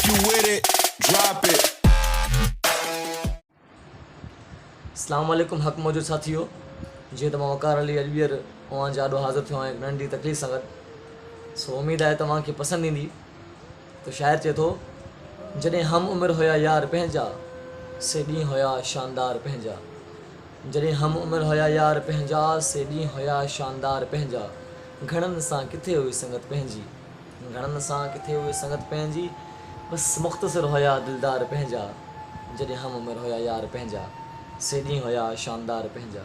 If you with it, drop it. اسلام عليڪم حق موجود ساٿيو جيئن ته مان وقار علي اڄ ٻيهر اوهان جي آڏو حاضر ٿيو آهيان هڪ ننڍي تقرير سان گڏ سو اميد آهي توهان کي پسند ايندي ته شاعر چئي ٿو جڏهن هم عمر هيا يار پنهنجا سي ڏينهن هيا شاندار پنهنجا جڏهن هم عمر هيا يار پنهنجا سي ڏينهن هيا شاندار پنهنجا گهڻن سان ڪٿي هئي سنگت پنهنجي گهڻن سان ڪٿي هئي سنگت پنهنجي، بس مختصر هيا دلدار پنهنجا، جڏهن هم عمر هيا يار پنهنجا، سي ڏينهن هيا شاندار پنهنجا.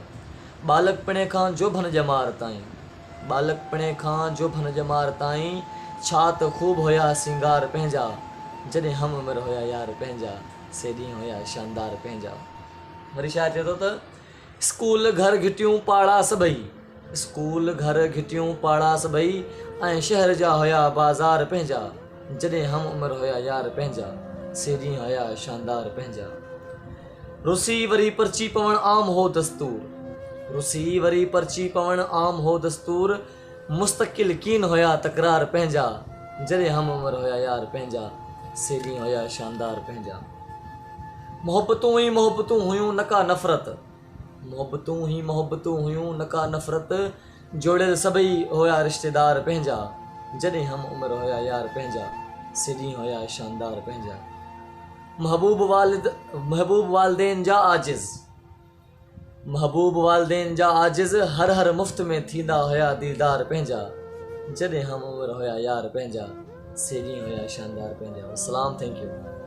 ٻالڪپڻي کان جوڀن ڄمار تائين، ٻالڪپڻي کان جوڀن ڄمار تائين، ڇا ته خوب هيا سينگار پنهنجا، جڏهن هم عمر هيا يار پنهنجا، سي ڏينهن هيا شاندار پنهنجا. وري شاعر چئي ٿو ته. اسڪول گهر گهٽيون پاڙا سڀئي، اسڪول گهر گهٽيون پاڙا سڀئي، ۽ شهر جا هيا بازار پنهنجا، جڏهن هم عمر هيا يار پنهنجا، سي ڏينهن هيا شاندار پنهنجا. رسي وري پرچي پوڻ عام هو دستور، رسي وري پرچي پوڻ عام هو دستور، مستقل ڪين هيا تڪرار پنهنجا، جڏهن هم عمر هيا يار پنهنجا، سي ڏينهن هيا شاندار پنهنجا. محبتون ئي محبتون هيون نه ڪا نفرت. محبتون ئي محبتون هيون نه ڪا نفرت. جوڙيل سڀئي هيا رشتيدار پنهنجا. جڏهن هم عمر هيا يار پنهنجا. سي ڏينهن هيا شاندار پنهنجا. محبوب والد محبوب والدين جا عاجز. محبوب والدين جا عاجز هر هر مفت ۾ ٿيندا هيا ديدار پنهنجا. جڏهن هم عمر هيا يار پنهنجا. سي ڏينهن هيا شاندار پنهنجا. والسلام thank you.